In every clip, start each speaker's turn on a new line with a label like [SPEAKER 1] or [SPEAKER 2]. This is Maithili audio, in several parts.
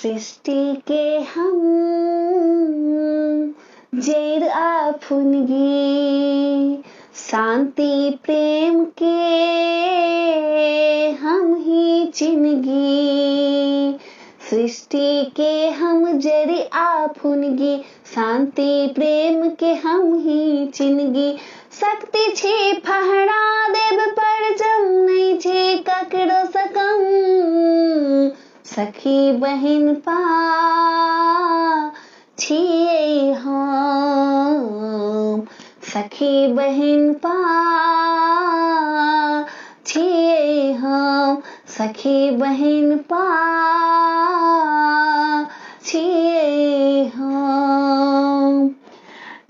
[SPEAKER 1] सृष्टि के हम जड़ आ फुनगी, शांति प्रेम के हम ही चिनगी। सृष्टि के हम जड़ आ फुनगी, शांति प्रेम के हम ही चिनगी। शक्ति छी फहरा देब परचम, नहीं छी ककरो सकम। सखी बहिन पा छियै हम, सखी बहिन पा छियै हम, सखी बहिन पा छियै हम।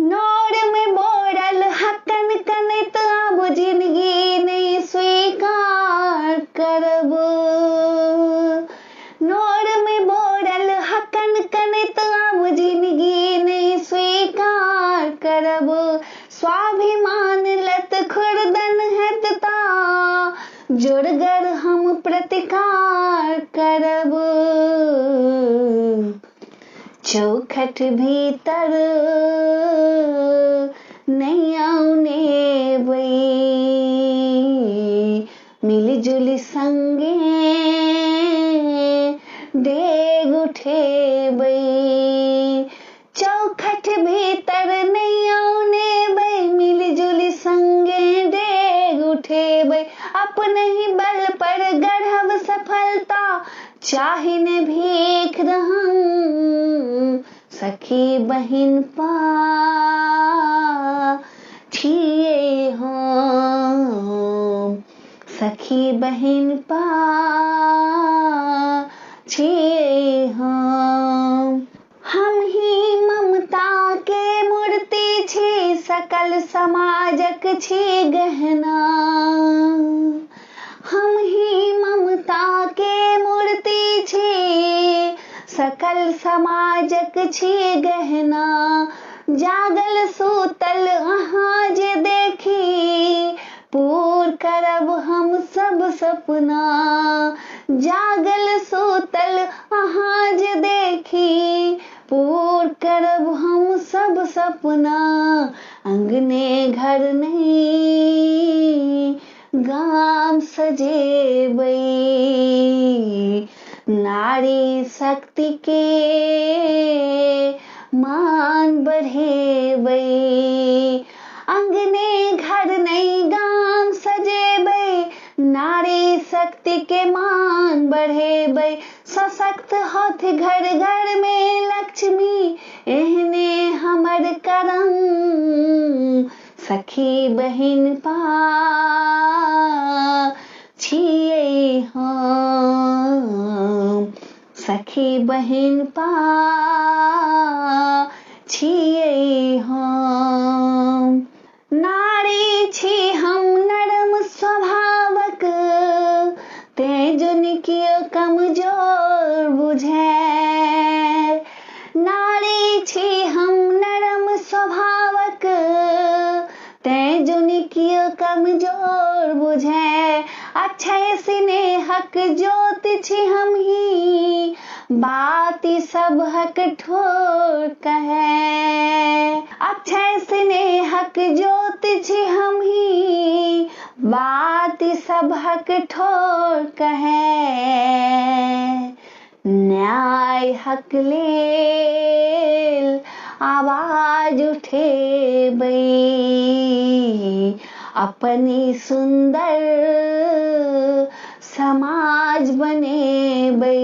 [SPEAKER 1] नोर में बोरल हकन कनैत आब जिंदगी नहीं स्वीकार करब। नोर में बोरल हकन कनैत आब जिंदगी नहीं स्वीकार करब। स्वाभिमान लत खुरदन हेत ता जोरगर हम प्रतिकार करब। चौखट भीतर नहीं औने बई, मिलजुल संगे डेग उठेबै। चौखट भीतर नहीं औने बई, मिलजुल संगे डेग उठेबै। अपने ही बल पर गढ़ब सफलता, चाहे ने भीख रहम। सखी बहिन पा छियै हम, सखी बहिन पा छियै हम। हम ही ममता के मूर्ति छी, सकल समाजक छी गहना। हम ही ममता के मूर्ति छी, सकल समाजक छी गहना। जागल सूतल अहाँ जे देखी, पूर करब हम सब सपना। जागल सूतल अहाँ जे देखी, पूर करब हम सब सपना। अंगने घर नहीं गाम सजेबै, नारी शक्ति के मान बढ़ेबै। अंगने घर नहीं गाम सजेबै, नारी शक्ति के मान बढ़ेबै। सशक्त होत घर घर में लक्ष्मी, एहने हमर करम। सखी बहिन पा छियै हम, सखी बहिन पा छियै हम। नारी छी हम नरम स्वभावक, तें जुनि कियो कमजोर बुझै। नारी छी हम नरम स्वभावक, तें जुनि कियो कमजोर बुझै। अक्षय स्नेहक ज्योति छी हम ही, बाती सबहक ठोर कहै। अक्षय स्नेहक ज्योति छी हम ही, बाती सबहक ठोर कहै। न्याय हक लेल आवाज उठेबै, अपनी सुंदर समाज बनेबै।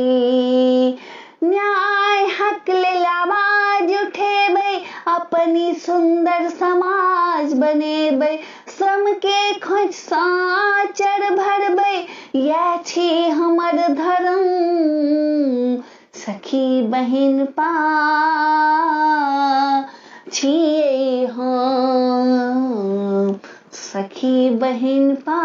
[SPEAKER 1] न्याय हक लेल आवाज उठेबै, अपनी सुंदर समाज बनेबै। श्रम के खोज आचर भरबै, यैह छी हमर धर्म। सखी बहिन पा छियै हम, सखी बहिन पा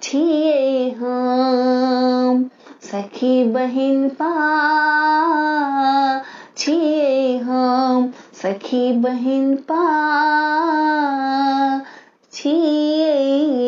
[SPEAKER 1] छियै हम, सखी बहिन पा छियै हम, सखी बहिन पा छियै